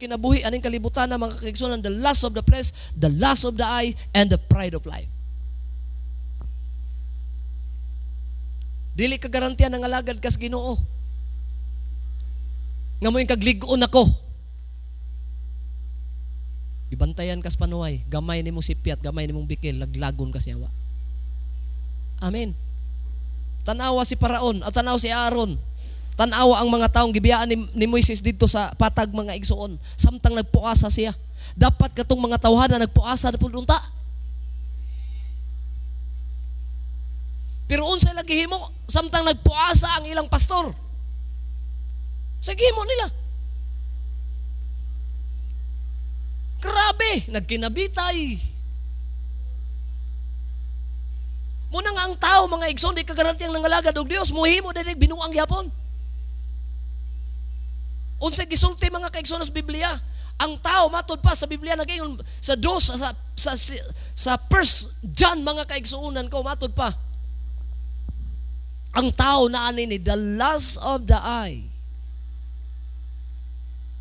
Kinabuhi aning kalibutan na, mga kaigsunan, the lust of the flesh, the lust of the eye, and the pride of life. Dili ka garantiya ng alagad kas Ginoo. Nga mo yung kaglig-on ako. Ibantayan kas panuay, gamay nimo sipyat, gamay nimong bikil, laglagon kas yawa. Amen. Tanawa si Paraon, at tanawa si Aaron. Tanawa ang mga taong gibiyaan ni Moises didto sa patag, mga igsuon. Samtang nagpuasa siya. Dapat katong mga tawhana nagpuasa na pud unta. Pero unsay lagi himo samtang nagpuasa ang ilang pastor? Sa gihimo nila. Grabe, nagkinabitay. Muna nga ang tao, mga igsoon, di kagaranti ang nangalagad og Dios, muhimo dili binuang gyapon. Unsay gisulti, mga kaigsoon, sa Biblia? Ang tao matud pa sa Biblia nagaingon sa dos sa First John, mga kaigsuonan ko, matud pa. Ang tao na ani ni the lust of the eye,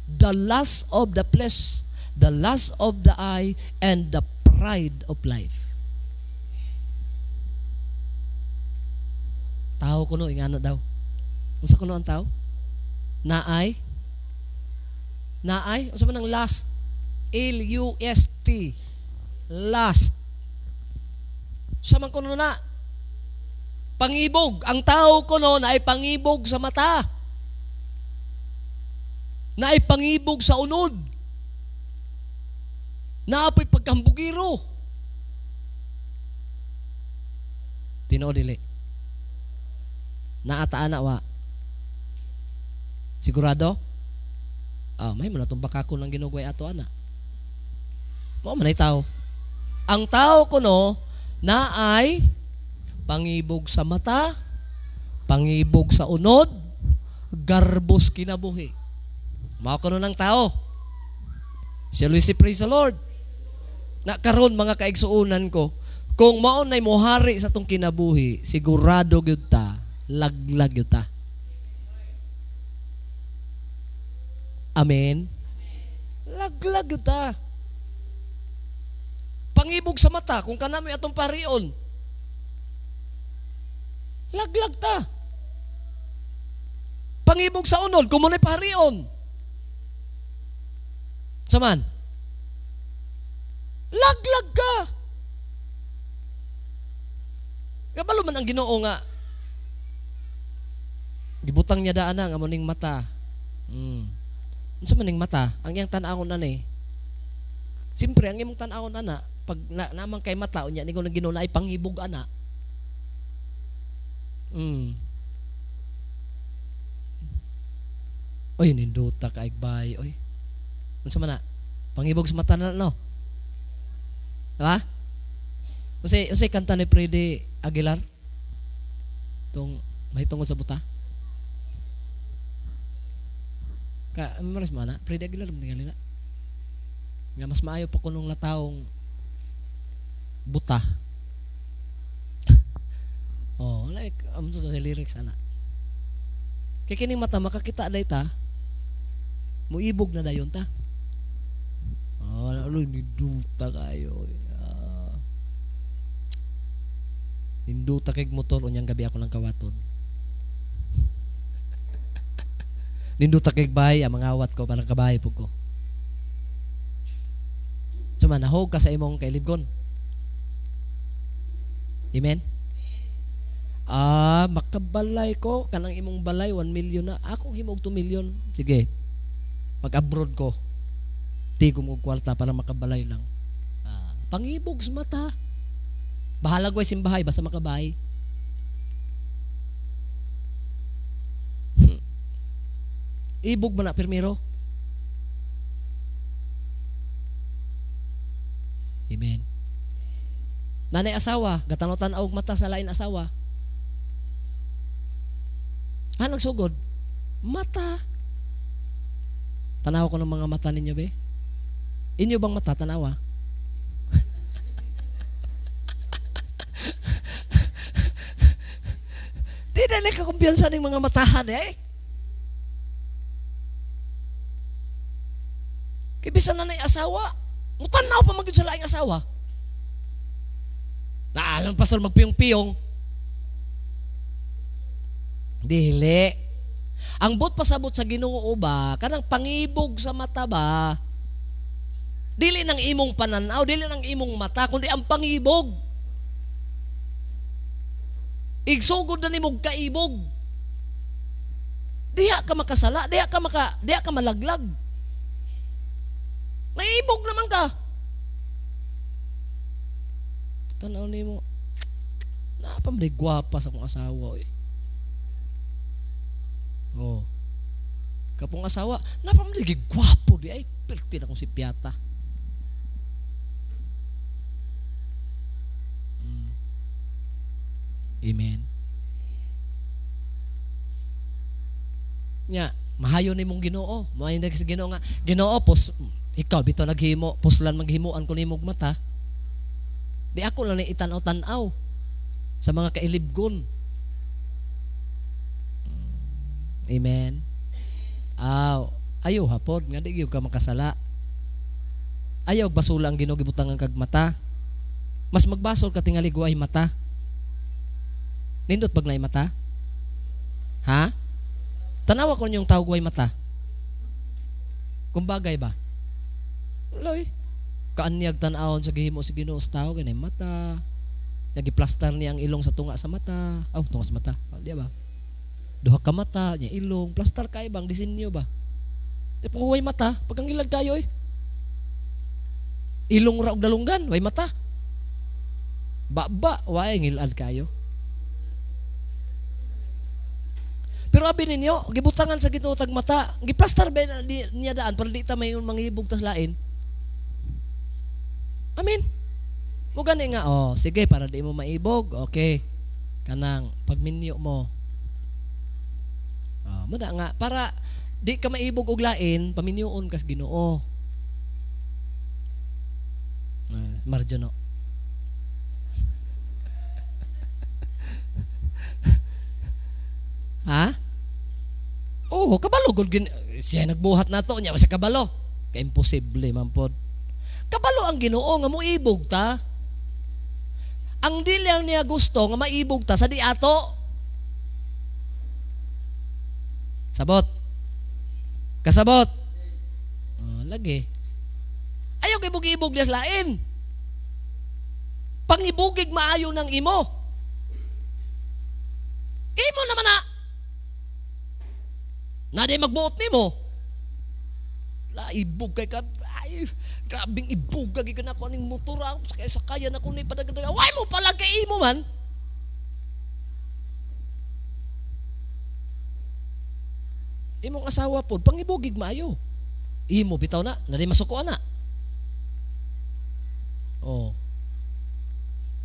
the lust of the flesh, the lust of the eye, and the pride of life. Tao kuno ingana daw. Unsa kuno ang tao? Naay? Naay? Unsa man ang lust? L-U-S-T. Lust. Sa man kuno na? Pangibog. Ang tao kuno naay pangibog sa mata. Naay pangibog sa unod. Naapoy pagkambugiro. Tinuod dili. Naataan na wa. Sigurado? Ah, may mo na itong bakako ng ginugway ato ana. Mao man ay tao. Ang tao kuno naay pangibog sa mata, pangibog sa unod, garbos kinabuhi. Mao kuno ng tao. Shall we say praise the Lord? Na karon, mga kaigsuonan ko, kung mao nay mohari sa tong kinabuhi, sigurado gyud ta, laglag gyud ta. Amen. Laglag gyud ta. Pangibog sa mata, kung kanami atong parion, laglag ta. Pangibog sa unod, kung muna'y parion. Saman? Laglag ka. Kabalo man ang Ginoo nga gibutang niya daan na nga muning mata. Unsa man ning mata? Ang iyang tan-awon ani. Siyempre ang imong tan-awon ana, pag namang kay mata unya ningon ang Ginoo na ay pangibog ana. Oy, ninduta ka bay. Oy. Unsa man na? Pangibog sa mata na, no? Diba? Unsay kanta ni Freddie Aguilar? Tong mahitungod sa buta? Ka, maris mo na? Freddie Aguilar, man na. Nga mas maayo pa kunong lataong buta. Oh, like, amo sa lyrics ana. Kay kining mata makakita day ta. Muibog na dayon ta. Oh, ano ninduta kayo. Ninduta kay motor unyang gabi ako ng kawaton. Ninduta kay bahay, ang mga awat ko parang kabahay pug ko. So man, nahog ka sa imong kailibgon. Amen? Ah, makabalay ko kanang imong balay 1 million na. Akong himog 2 million. Sige. Mag-abroad ko. Tigom og kwarta para makabalay lang. Ah, pangibog sa mata. Bahala ko simbahay basta makabahay. Ibog man na pirmiro. Amen. Nanay asawa, gatanotan og mata sa lain asawa. Anong sugod? Mata. Tanaw ko ng mga mata ninyo, be. Inyo bang mata, tanawa? Di na nagkakumpiyansa ng mga matahan eh. Kay bisan na na'y asawa, mutanaw pa man gyud sa laing asawa. Naalam, pastor, magpiyong-piyong. Dili. Ang buot pasabot sa Ginoo ba, kanang pangibog sa mata ba, dili nang imong pananaw, dili nang imong mata, kundi ang pangibog. Igsugod na nimog kaibog. Diha ka makasala, diha ka malaglag. Naibog naman ka. Tanaw nimo. Napamday gwapa sa akong asawa eh. Oh. Kapong asawa, napamday gwapo di ay perti na akong si Piata. Amen. Nya, mahayo nimong Ginoo. Moayo na sa Ginoo nga, Ginoo pos ikaw bitaw naghimo, puslan maghimuan ko nimog mata. Di ako lang ni itanaw-tanaw sa mga kailibgon. Amen. Aw, ayaw hapon nga di gyud ka makasala. Ayaw basula ang Ginoo gibutangan kag mata. Mas magbasol ka tingali guay mata. Nindot bag naay mata? Ha? Tanawa ko ninyong tao guay mata. Kung bagay ba? Loy. Kaanyag tan-awon sa gihimo sa Ginoo sa tao kay mata. Nagiplastar niya ang ilong sa tunga sa mata. Aw, tunga sa mata. Oh, di ba? Duha ka mata, niya ilong, plastar kay bang disenyo ba? Di pa way mata, pag ang ilag kayo eh. Ilong ra og dalunggan, way mata. Ba-ba, way ngilad kayo. Pero abi ninyo, gibutangan sa Ginoo tag mata, giplastar ba na di, niya daan para di ta mayon mangibog tas lain. Amen. Mo gani nga, oh, sige, para di mo maibog, okay. Kanang pagminyo mo. Oh, muda nga, para di ka maibog og lain, paminyoon kas Ginoo. Marjono. Ha? Oh, kabalo gud siya nagbuhat nato nya sa kabalo. Kay imposible man pod. Kabalo ang Ginoo nga moibog ta. Ang dili lang niya gusto nga maibog ta sa di ato. Sabot. Kasabot. Oh, lagi. Ayaw kay ibog-ibog niya sa lain. Pangibugig maayo ng imo. Imo naman na. Naday magbuot nimo. La ibog kay ka. Ay, grabing ibog kay ka na ko aning motor ako sakay sakayan ako ni padagdag. Way mo pala kay imo man. Imong asawa pod pangibugig maayo. Imo bitaw na, naday masuko ana. Oh.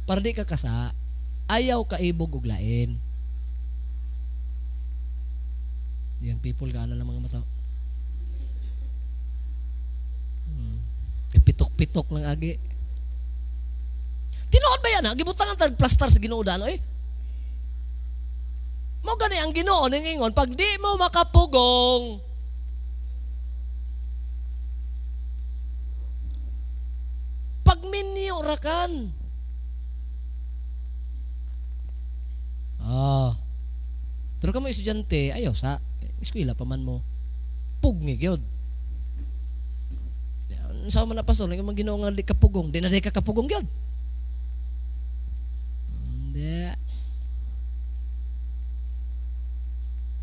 Para di ka kasa, ayaw ka ibog og lain. Yung people kaano lang mga mata. Pitok-pitok lang agi. Tinuod ba yan? Ha? Gibutangan tag plastar sa Ginoo dano eh. Mo gani ang Ginoo ningingon pag di mo makapugong. Pagminyo ra kan. Ah. Pero kamo estudyante, ayaw sa eskwela pa man mo. Pugni gyud. Sa man na pastor, nga man Ginoo nga di kapugong, di na di ka kapugong gyud. Hindi.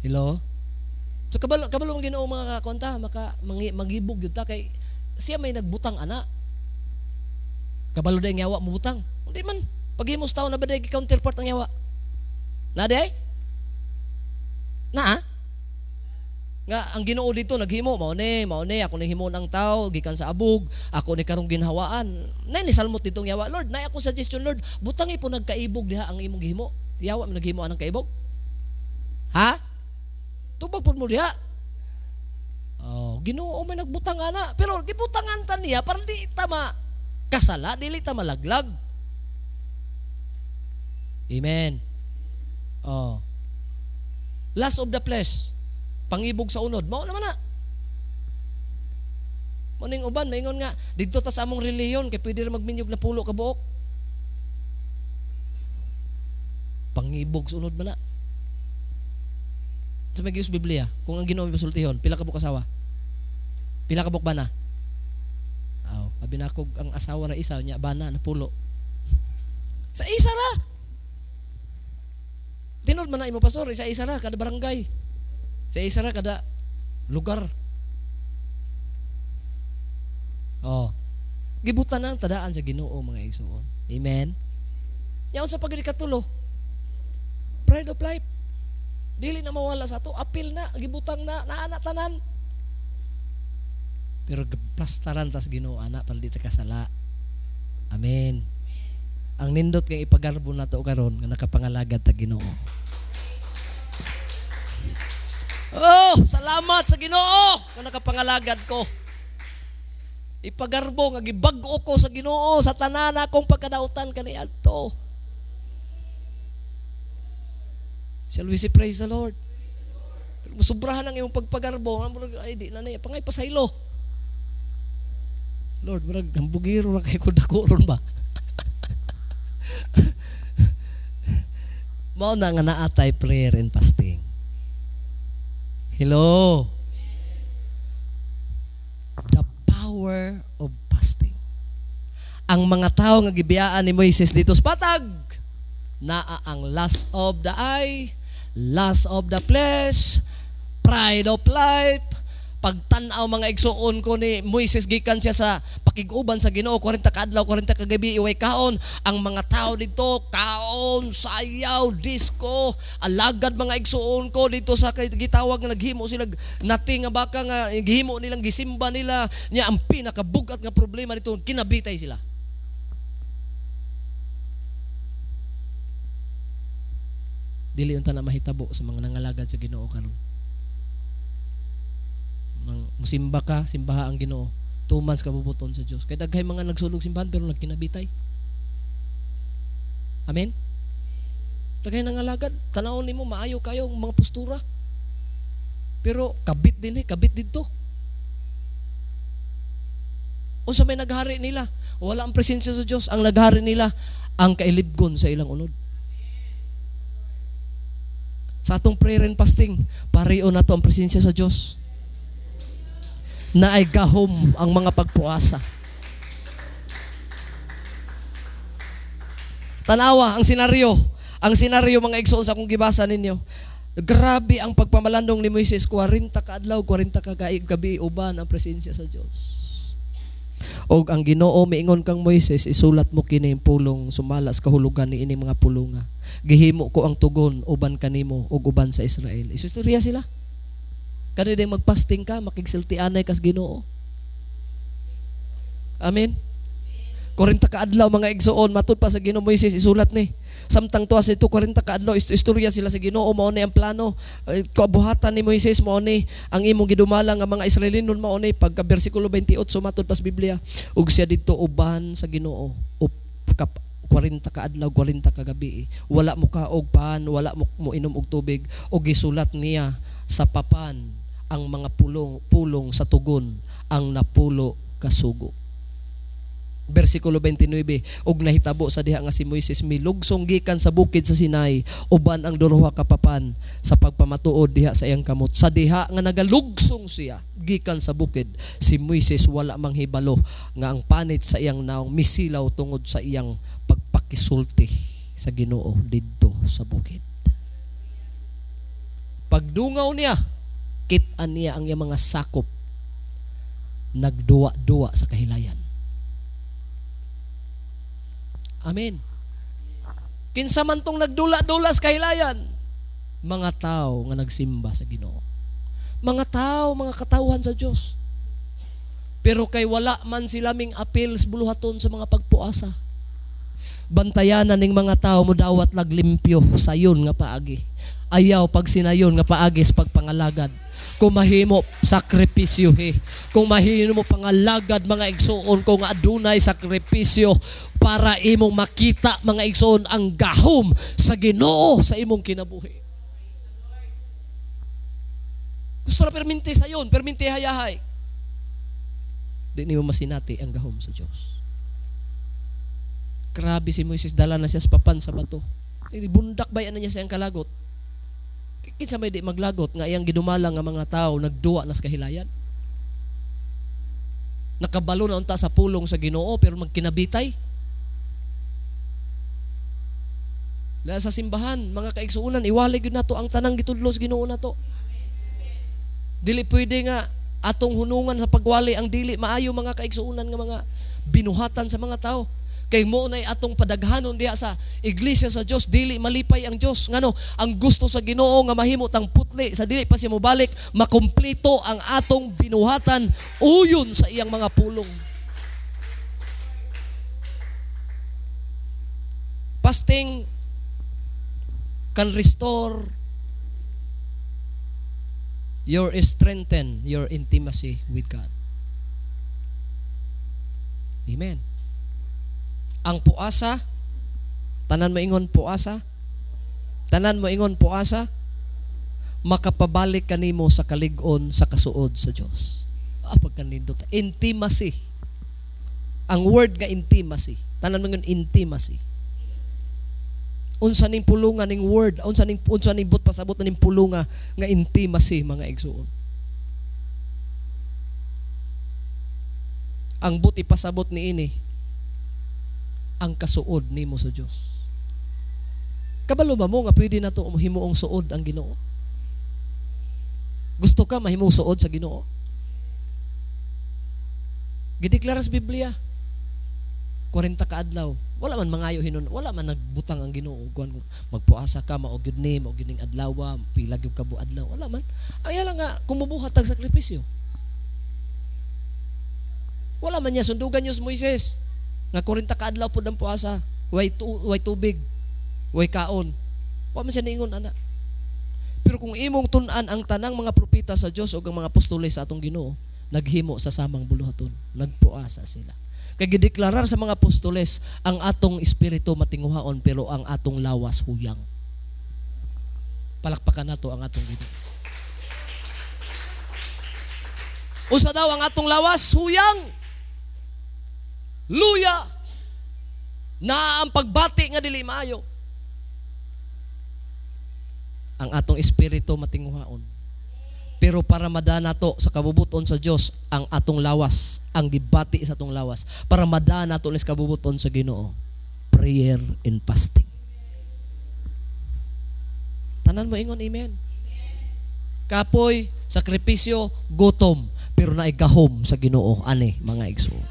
Hello? So kabalo kabalo ang Ginoo mga kakonta, maka mangibog gyud ta kay siya may nagbutang ana. Kabalo day ang yawa mo butang. Hindi man paghimos tawo na ba day counterpart ang yawa? Na day? Na? Nga ang Ginoo dito naghimo mao ni ako ni himo ang tao gikan sa abog, ako ni karong ginhawaan. Nay ni salmot ditong yawa, Lord, nay ako suggestion Lord, butangi po nagkaibog diha ang imong gihimo. Yawa man naghimo anang kaibog. Ha? Tubag pud mo diha. Oh, Ginoo may nagbutang ana, pero gibutangan ta niya para di ta ma kasala, dili ta malaglag. Amen. Oh. Lust of the flesh. Pangibog sa unod. Mao naman na. Mao ning uban maingon nga didto ta sa among relihiyon kay pwede ra magminyog na 10 ka buok. Pangibog sunod man na. Sa may giyos Biblia, kung ang Ginoo misultihon, pila ka buok asawa? Pila ka buok bana? Aw, abi nako ang asawa ra isa nya bana na 10. Sa isa ra. Tinod man na imo pastor, isa-isa ra kada barangay. Sa isa ra kada lugar. Oh. Gibutan na ang tadaan sa Ginoo mga igsoon. Amen. Nya unsa pa gid katulo? Pride of life. Dili na mawala sa ato, apil na, gibutang na, naa na tanan. Pero plastaran tas Ginoo ana para di ta kasala. Amen. Ang nindot kay ipagarbo nato karon nga nakapangalagad ta Ginoo. Oh, salamat sa Ginoo nga nakapangalagad ko. Ipagarbo nga gibag-o ko sa Ginoo sa tanan akong pagkadautan kaniadto. Shall we say praise the Lord? Pero sobrahan ang imong pagpagarbo, ay di na niya pangay pasaylo. Lord, murag hambugiro ra kay ko dako ron ba? Mao na nga naatay prayer and fasting. Hello. The power of fasting. Ang mga tao nga gibiyaan ni Moises dito sa patag, naa ang lust of the eye, lust of the flesh, pride of life. Pagtan-aw mga igsuon ko ni Moises, gikan siya sa pakig-uban sa Ginoo, 40 ka adlaw, 40 ka gabi, iway kaon. Ang mga tao dito, kaon, sayaw, disco, alagad mga igsuon ko dito sa gitawag nga naghimo sila nati nga baka nga gihimo nilang gisimba nila. Nya ang pinakabugat nga problema dito, kinabitay sila. Dili unta na mahitabo sa mga nangalagad sa Ginoo karon. Nang musimba ka, simbaha ang Ginoo. 2 months ka bubuton sa Dios. Kay daghay mga nagsulog simbahan pero nagkinabitay. Amen. Daghay nangalagad, tan-awon nimo maayo kayo ang mga postura. Pero kabit din kabit didto. Unsa may naghari nila? Wala ang presensya sa Dios. Ang naghari nila ang kailibgon sa ilang unod. Sa atong prayer and fasting, pareho na to ang presensya sa Dios. Na ay gahom ang mga pagpuasa. Tanawa ang senaryo. Ang senaryo mga igsoon sa akong gibasa ninyo. Grabe ang pagpamalandong ni Moises, 40 ka adlaw, 40 ka gabi uban ang presensya sa Dios. Og ang Ginoo miingon kang Moises, isulat mo kini pulong sumala sa kahulugan ni ini mga pulunga. Gihimo ko ang tugon uban kanimo ug uban sa Israel. Istorya sila. Kani ding magpasting ka, makigsiltianay kas Ginoo. Amen. 40 ka adlaw mga igsoon matud pa sa Ginoo Moises isulat ni. Samtang tuwa sa ito 40 ka adlaw istorya sila sa Ginoo, mao ni ang plano. Kabuhatan ni Moises mao ni ang imong gidumala nga mga Israelinon mao ni pagka bersikulo 28 matud pa sa Biblia. Ug siya didto uban sa Ginoo 40 ka adlaw, 40 ka gabi. Wala mo kaog pan, wala mo inom og tubig, ug gisulat niya sa papan ang mga pulong sa tugon ang napulo kasugo. Bersikulo 29, ug nahitabo sa diha nga si Moises milugsong gikan sa bukid sa Sinai uban ang duha ka papan sa pagpamatuod diha sa iyang kamot. Sa diha nga nagalugsong siya gikan sa bukid, si Moises wala manghibalo nga ang panit sa iyang naong misilaw tungod sa iyang pagpakisulti sa Ginoo didto sa bukid. Pagdungaw niya, kit-an niya ang iyang mga sakop nagduwa-duwa sa kahilayan. Amen. Kinsa man tong nagdula-dula sa kahilayan? Mga tao nga nagsimba sa Ginoo. Mga tao, mga katawhan sa Dios. Pero kay wala man sila ming apil sa buluhaton sa mga pagpuasa. Bantayanan ning mga tao mo dawat laglimpyo sayon nga paagi. Ayaw pag sinayon nga paagi sa pagpangalagad. Kung mahimo sakripisyo he. Kung mahimo pangalagad mga igsoon ko nga adunay sakripisyo para imong makita mga igsoon ang gahom sa Ginoo sa imong kinabuhi. Gusto ra perminti sayon, perminti hayahay. Di nimo masinati ang gahom sa Dios. Grabe si Moises, dala na siya sa papan sa bato. Bundak ba na niya siyang kalagot? Kinsa may di maglagot nga iyang gidumala nga mga tao nagduwa na sa kahilayan. Nakabalo na unta sa pulong sa Ginoo pero magkinabitay. La sa simbahan, mga kaigsuonan, iwalay gyud nato ang tanang gitudlo sa Ginoo nato. Dili pwede nga atong hunungan sa pagwali ang dili maayo, mga kaigsuonan, nga mga binuhatan sa mga tao. Kay mo nay atong padaghanon diha sa iglesia sa Dios, dili malipay ang Dios. Ngano, ang gusto sa Ginoo nga mahimo tang putli sa dili pa siya mobalik, makumpleto ang atong binuhatan uyon sa iyang mga pulong. Fasting can restore your strengthen your intimacy with God. Amen. Ang puasa, tanan mo ingon puasa, tanan mo ingon puasa, makapabalik kanimo sa kalig-on sa kasuod sa Dios. Pagkanindot. Intimacy. Ang word nga intimacy. Tanan mo ingon intimacy. Unsa ning pulunga ning word, unsa ning but pasabot ning pulunga nga intimacy, mga igsuon? Ang but ipasabot niini ang kasuod nimo sa Dios. Kabalo ba mo nga pwede na to himuong suod ang Ginoo? Gusto ka mahimong suod sa Ginoo? Gideklara sa Biblia, 40 ka adlaw. Wala man mangayo hinon, wala man nagbutang ang Ginoo kuan magpuasa ka mao gyud ni, mao gyud ning adlaw, pila gyud ka adlaw. Wala man. Ang iya lang nga kumubuhat tag sakripisyo. Wala man niya sundugan niyo Moises. Nga 40 ka adlaw pud ang puasa, way tubig, way kaon. Wa man siya niingon ana. Pero kung imong tun-an ang tanang mga propeta sa Dios ug ang mga apostoles sa atong Ginoo, naghimo sa samang buluhaton, nagpuasa sila. Kay gideklarar sa mga apostoles, ang atong espiritu matinguhaon pero ang atong lawas huyang. Palakpakan nato ang atong Ginoo. Unsa daw ang atong lawas? Huyang. Luya. Na ang pagbati nga dili maayo. Ang atong espiritu matinguhaon. Pero para madana to sa kabubuton sa Dios ang atong lawas, ang gibati sa atong lawas, para madana to ni sa kabubuton sa Ginoo, prayer and fasting. Tanan mo ingon amen. Kapoy, sakripisyo, gutom, pero naigahom sa Ginoo ani mga igsoon.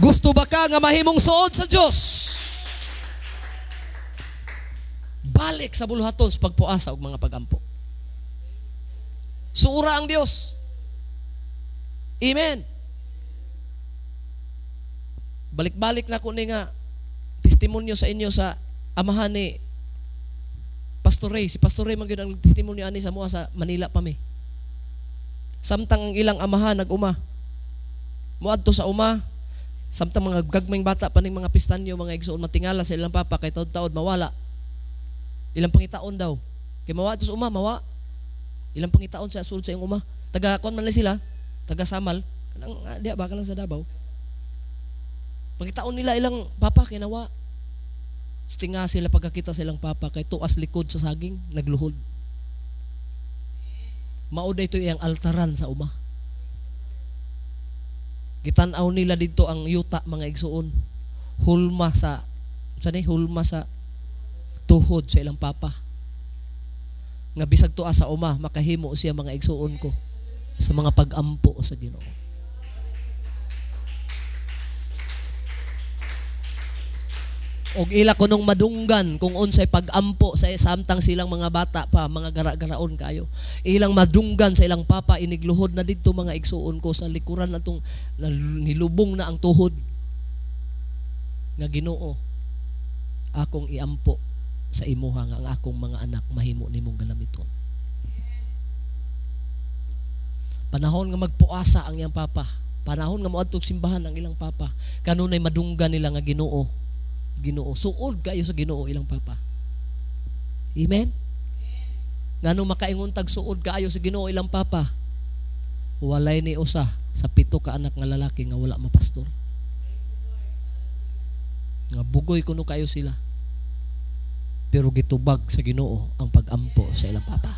Gusto ba ka nga mahimong suod sa Dios? Balik sa buluhaton sa pagpuasa ug mga pagampo. Suura ang Dios. Amen. Balik-balik na ko ni nga testimonyo sa inyo sa amahan ni Pastor Ray. Si Pastor Ray man gyud ang testimonyo ani sa mua sa Manila pa mi. Samtang ang ilang amahan nag-uma. Moadto sa uma. Samtang mga gagmayng bata pa ning mga pistanyo, mga igsoon, matingala sa ilang papa kay taod-taod mawala. Ilang pangitaon daw. Kay mawa sa uma, mawa. Ilang pangitaon sa sulod sa iyong uma. Taga kuan man na sila, taga Samal, kanang diha ba kanang sa Davao. Pangitaon nila ilang papa kay nawa. Stinga sila pagkakita sa ilang papa kay tuas likod sa saging, nagluhod. Mao day to iyang altaran sa uma. Gitan-aw nila didto ang yuta mga igsuon. Hulma sa ni hulma sa tuhod sa ilang papa. Nga bisag tuwa sa uma makahimo siya mga igsuon ko sa mga pag-ampo sa Ginoo. Og ila kunong madunggan kung unsay pag-ampo sa samtang silang mga bata pa, mga gara-garaon kayo. Ilang madunggan sa ilang papa, inigluhod na didto mga igsuon ko sa likuran natong nilubong na ang tuhod. Nga Ginoo, akong iampo sa imuha nga ang akong mga anak mahimo nimong galamiton. Panahon nga magpuasa ang iyang papa, panahon nga moadtog simbahan ang ilang papa, kanunay madunggan nila nga Ginoo. Ginoo, suod kayo sa Ginoo ilang papa. Amen. Ngano makaingon tag suod kaayo sa Ginoo ilang papa? Walay ni usa sa 7 ka anak nga lalaki nga wala mapastor. Nga bugoy kuno kayo sila. Pero gitubag sa Ginoo ang pagampo sa ilang papa.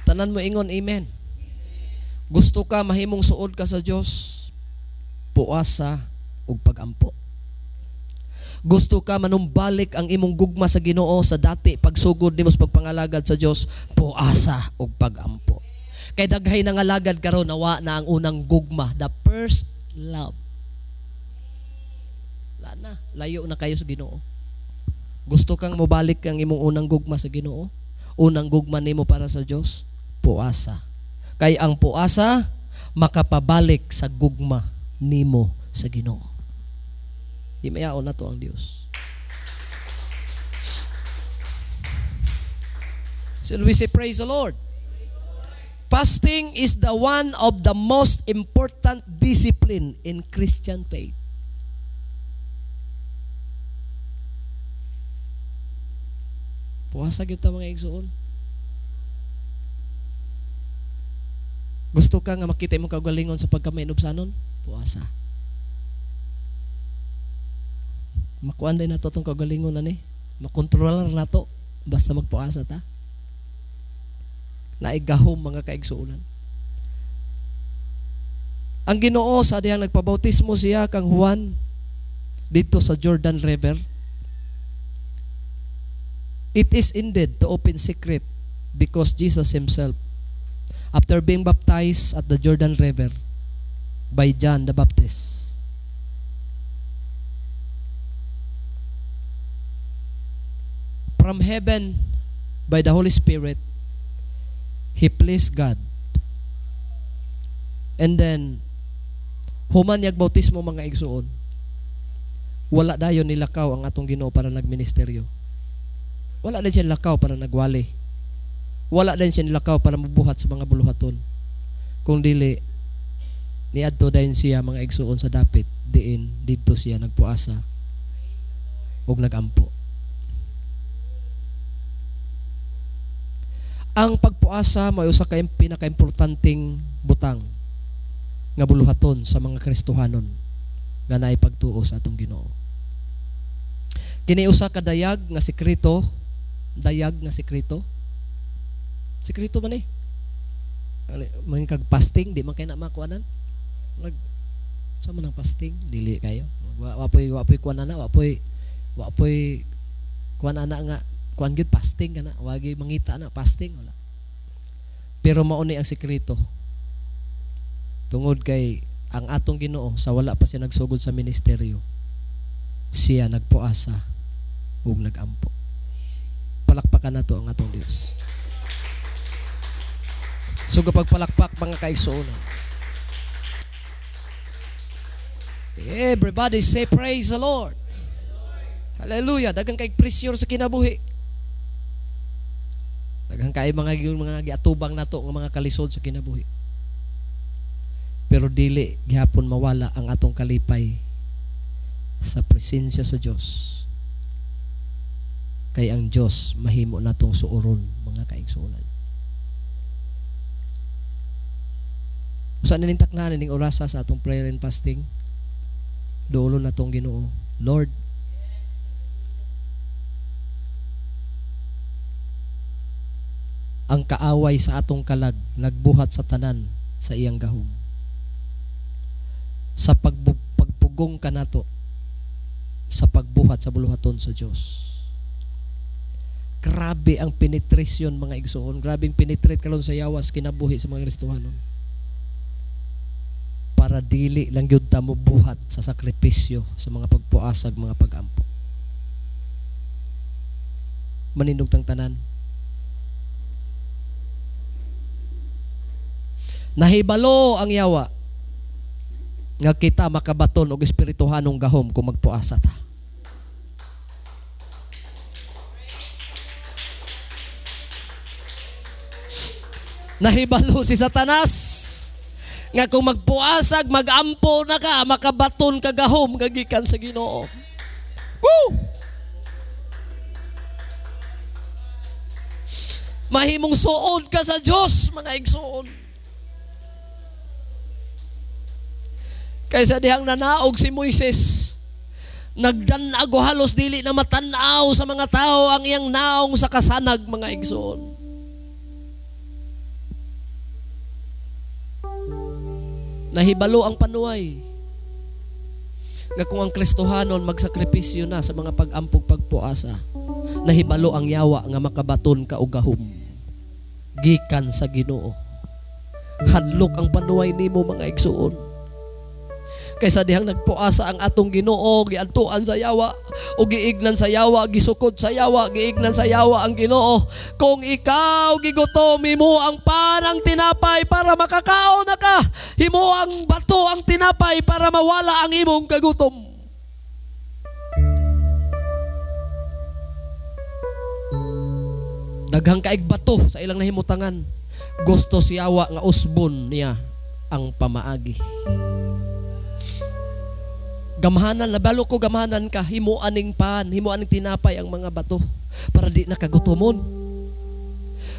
Tanan mo ingon, amen. Gusto ka mahimong suod ka sa Dios, puasa ug pagampo. Gusto ka manumbalik ang imong gugma sa Ginoo sa dati pagsugod nimo sa pagpangalagad sa Dios, puasa ug pagampo. Kay daghay nga alagad karon nawa na ang unang gugma, the first love. Wala na, layo na kayo sa Ginoo. Gusto kang mobalik ang imong unang gugma sa Ginoo? Unang gugma nimo para sa Dios, puasa. Kay ang puasa makapabalik sa gugma nimo sa Ginoo. Himayaon na to ang Dios. So we say praise the Lord. Fasting is the one of the most important discipline in Christian faith. Puasa gyud ta mga igsoon. Gusto ka nga makita imong kaugalingon sa pagkamainubsanon? Puasa. Makuan din nato tong kaugalingon na ni. Makontrolar nato basta magpuasa ta. Naigahom mga kaigsuonan. Ang Ginoo sa dihang nagpabautismo siya kang Juan didto sa Jordan River. It is indeed to open secret because Jesus himself, after being baptized at the Jordan River by John the Baptist, from heaven by the Holy Spirit, he pleased God. And then, human niyag bautismo mga igsuon, wala dayon nilakaw ang atong Ginoo para nagministeryo. Wala din siya nilakaw para nagwali. Wala din siya nilakaw para mabuhat sa mga buluhaton. Kung dili, niadto dayon siya mga igsuon sa dapit, diin didto siya nagpuasa ug nagampo. Ang pagpuasa may usa ka pinakaimportanteng butang nga buluhaton sa mga Kristohanon nga naay pagtuo sa atong Ginoo. Kini usa ka dayag nga sekreto, dayag nga sekreto. Sekreto man eh. Man kag fasting di man kay na makuanan. Nag sa man ang fasting dili kayo. Wa poy kuan ana, wa poy kuan ana nga kuan gyud fasting kana, wa gyud mangita na fasting wala. Pero mao ni ang sekreto. Tungod kay ang atong Ginoo sa wala pa siya nagsugod sa ministeryo, siya nagpuasa ug nagampo. Palakpakan nato ang atong Dios. So kapag palakpak mga kaigsuonan, everybody say praise the Lord. Hallelujah. Daghang kay pressure sa kinabuhi. Daghang kay mga giatubang nato nga mga kalisod sa kinabuhi. Pero dili gihapon mawala ang atong kalipay sa presensya sa Dios. Kay ang Dios mahimo natong suoron mga kaigsuonan. Usa nining takna ning orasa sa atong prayer and fasting, duolon natong Ginoo. Lord, ang kaaway sa atong kalag nagbuhat sa tanan sa iyang gahom. Sa pagpugong kanato sa pagbuhat sa buluhaton sa Dios. Grabe ang penetration mga igsoon, grabe ang penetrate karon sa yawas kinabuhi sa mga Kristohanon. Para dili lang gyud ta mobuhat sa sakripisyo sa mga pagpuasag, mga pagampo. Manindog tang tanan. Nahibalo ang yawa nga kita makabaton og espirituhanong gahom kung magpuasa ta. Nahibalo si Satanas nga kung magpuasag, magampo na ka, makabaton ka gahom nga gikan sa Ginoo. Woo! Mahimong suod ka sa Dios, mga igsoon. Kaysa dihang nanaog si Moises, nagdanag o halos dili na matanaw sa mga tao ang iyang naong sa kasanag, mga igsoon. Nahibalo ang panuway nga kung ang Kristohanon magsakripisyo na sa mga pag-ampog pagpuasa, nahibalo ang yawa nga makabaton ka og gahom gikan sa Ginoo. Hadlok ang panuway nimo, mga igsoon. Kaysa dihang nagpuasa ang atong Ginoo, giadtuan sa yawa o giignan sa yawa, gisukod sa yawa, giignan sa yawa ang Ginoo. Kung ikaw gigutom, himo ang pan ang tinapay para makakaon na ka. Himo ang bato ang tinapay para mawala ang imong kagutom. Daghang kaig bato sa ilang nahimutangan. Gusto siyawa nga usbon niya ang pamaagi. Gamhanan, nabalo ko gamhanan ka, himuan ning pan, himuan ning tinapay ang mga bato para di nakagutomon.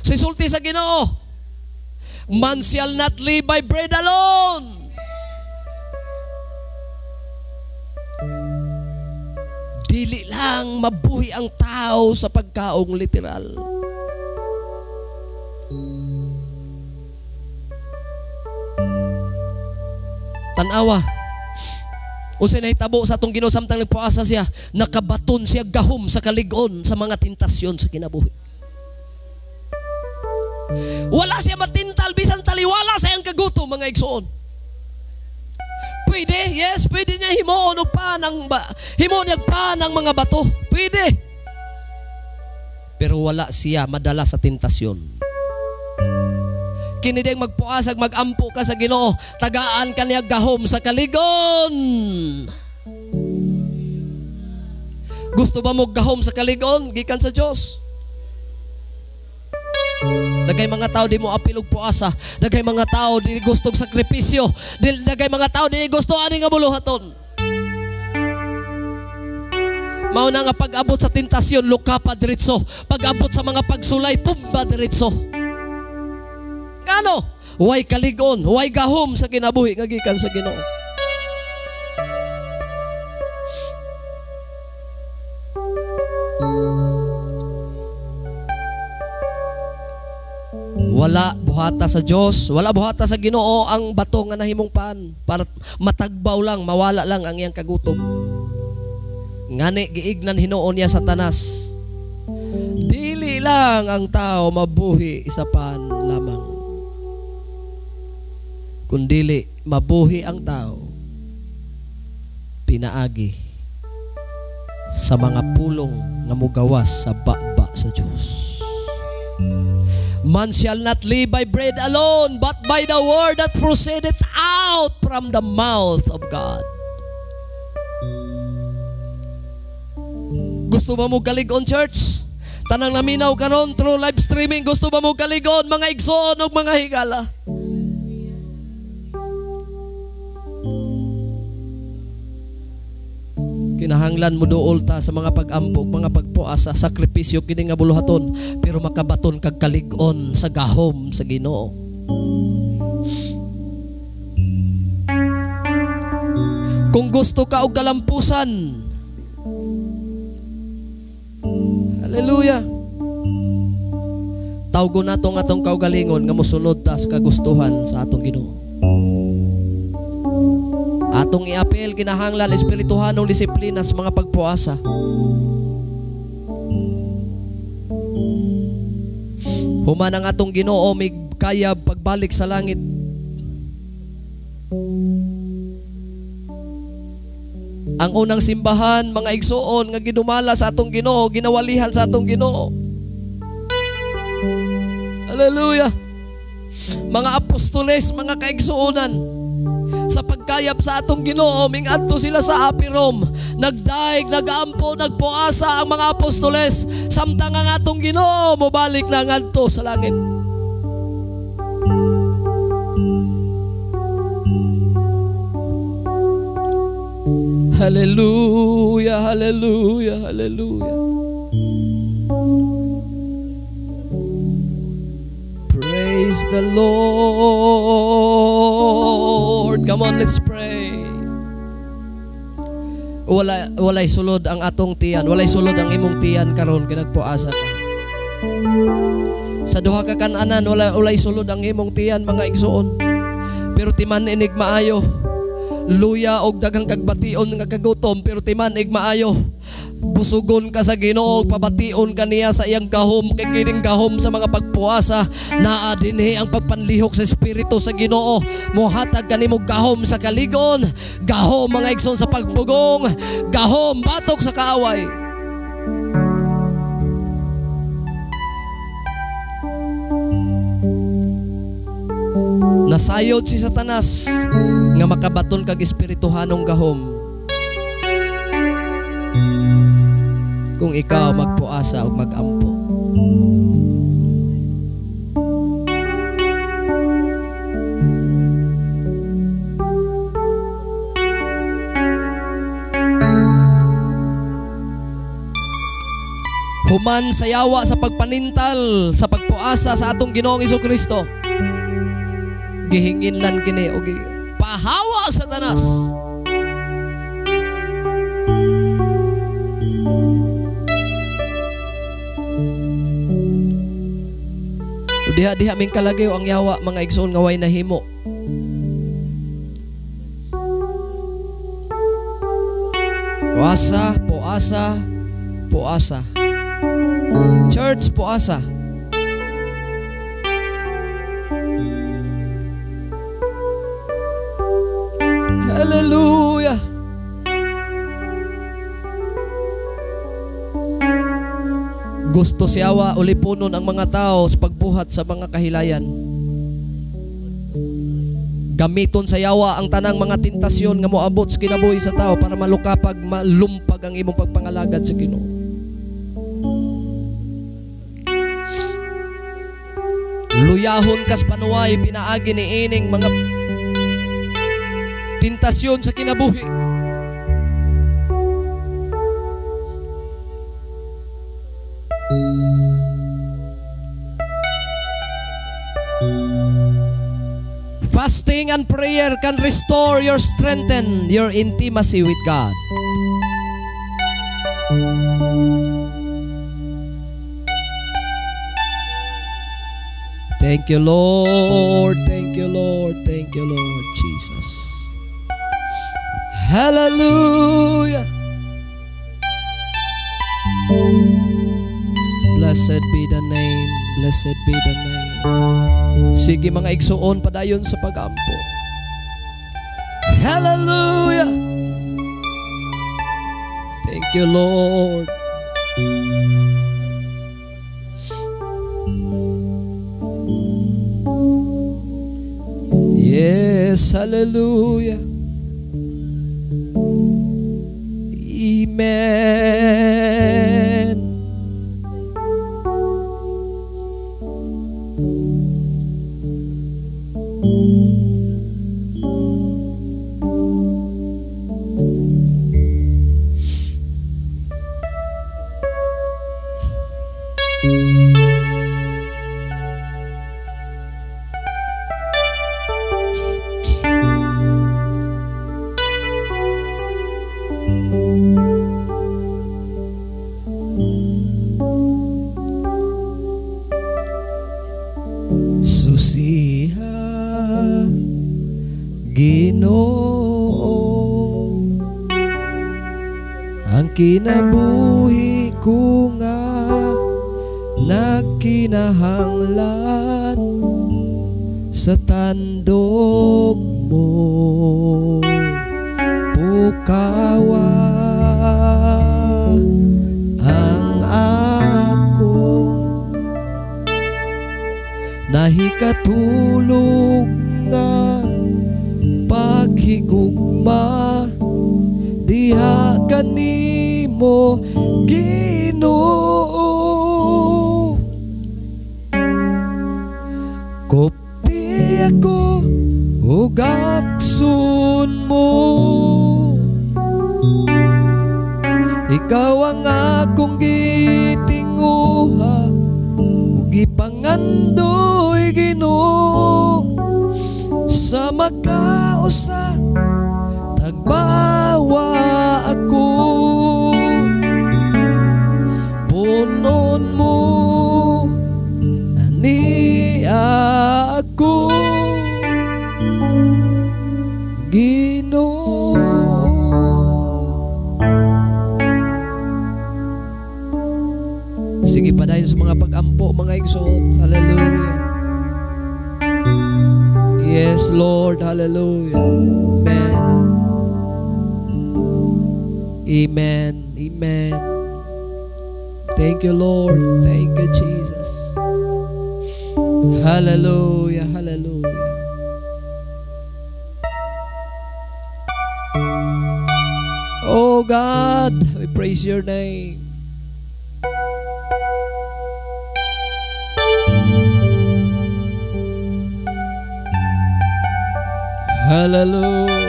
Sisulti sa Ginoo, man shall not live by bread alone. Dili lang mabuhi ang tao sa pagkaong literal. Tanawa, unsay nahitabo sa atong Ginoo samtang nagpuasa siya, nakabaton siya gahom sa kalig-on sa mga tentasyon sa kinabuhi. Wala siya matintal bisan taliwala sa iyang kagutom, mga igsoon. Pwede, yes, pwede niya himuon og pan ang ba, himuon niya pan ang mga bato. Pwede. Pero wala siya madala sa tentasyon. Kini ding magpuasag, magampo ka sa Ginoo, tagaan ka niya gahom sa kaligon. Gusto ba mo gahom sa kaligon gikan sa Dios? Daghay mga tao di mo apil og puasa, daghay mga tao di gusto og sakripisyo, daghay mga tao di gusto ani nga buluhaton. Mao na nga pag-abot sa tentasyon, luka pa diretso. Pag-abot sa mga pagsulay, tumba diretso. Ngano? Way kaligon, way gahom sa kinabuhi nga gikan sa Ginoo. Wala buhata sa Dios, wala buhata sa Ginoo ang bato nga nahimong pan para matagbaw lang, mawala lang ang iyang kagutom. Ngani giignan hinuon niya Satanas. Dili lang ang tao mabuhi sa pan lamang, kundili mabuhi ang tao pinaagi sa mga pulong nga mugawas sa baba sa Dios. Man shall not live by bread alone, but by the word that proceedeth out from the mouth of God. Gusto ba mo kalig-on, church? Tanang naminaw karon through live streaming, gusto ba mo kalig-on, mga igsoon ug mga higala? Kinahanglan mo duol ta sa mga pag-ampog, mga pagpuasa, sakripisyo kini nga buluhaton, pero makabaton kag kalig-on sa gahom sa Ginoo. Kung gusto ka og kalampusan, hallelujah, tawgon nato ang atong kaugalingon nga mosunod ta sa kagustuhan sa atong Ginoo. Atong iapil kinahanglan espirituhanong disiplina sa mga pagpuasa. Human ang atong Ginoo migkayab pagbalik sa langit. Ang unang simbahan, mga igsoon nga gidumala sa atong Ginoo, ginawalihan sa atong Ginoo. Hallelujah. Mga apostoles, mga kaigsuonan, sa pagkayab sa atong Ginoo, mingadto sila sa Apirom. Nagdaig, nagampo, nagpuasa ang mga apostoles. Samtang ang atong Ginoo mobalik na ngadto sa langit. Hallelujah, hallelujah, hallelujah. Praise the Lord. Come on, let's pray. Wala walay sulod ang atong tiyan, walay sulod ang imong tiyan karon kay nagpuasa ka. Sa duha ka kananan, wala walay sulod ang imong tiyan, mga igsoon. Pero timan inig maayo. Luya og daghang kagbation nga kagutom, pero timan-ig maayo. Busugon ka sa Ginoo, pabation ka niya sa iyang gahom, kay kining gahom sa mga pagpuasa naa dinhi ang pagpanlihok sa espiritu sa Ginoo. Mohatag kanimo gahom sa kaligon, gahom, mga igsoon, sa pagpugong, gahom batok sa kaaway. Nasayod si Satanas nga makabaton kag espirituhanong gahom kung ikaw magpuasa o magampo. Human sa yawa sa pagpanintal sa pagpuasa sa atong Ginoong Kristo, gihinginlan kini og pahawa sa Satanas. O diha diha ming kalagayo ang yawa, mga igsoon, nga way nahimo. Puasa, puasa, puasa. Church, puasa. Hallelujah. Gusto sa yawa ulipunon ang mga tao sa pagbuhat sa mga kahilayan. Gamiton sa yawa ang tanang mga tentasyon nga moabot sa kinabuhi sa tao para malukapag, malumpag ang imong pagpangalagad sa Ginoo. Luyahon kas panuway pinaagi ni ining mga tentasyon sa kinabuhi. Fasting and prayer can restore your strengthen your intimacy with God. Thank you, Lord. Thank you, Lord. Thank you, Lord Jesus. Hallelujah. Blessed be the name. Blessed be the name. Sige, mga igsuon, padayon sa pagampo. Hallelujah. Thank you, Lord. Yes, hallelujah. Amen. Susiha, Ginoo, ang kinabuhi ko nga nagkinahanglan sa tandog mo. Pukawa ang akong nahikatulog nga paghigugma diha kanimo, Ginoo. Kupti ako ug akson mo. Ikaw ang akong gitinguha ug gipangandoy, Ginoo. Makausa, tagbawa ako. Punon mo ni ako, Ginoo. Sige pa sa mga pag-ampo, mga igsoon. Hallelujah. Yes, Lord. Hallelujah. Amen. Amen. Amen. Thank you, Lord. Thank you, Jesus. Hallelujah. Hallelujah. Oh God, we praise your name. Hallelujah.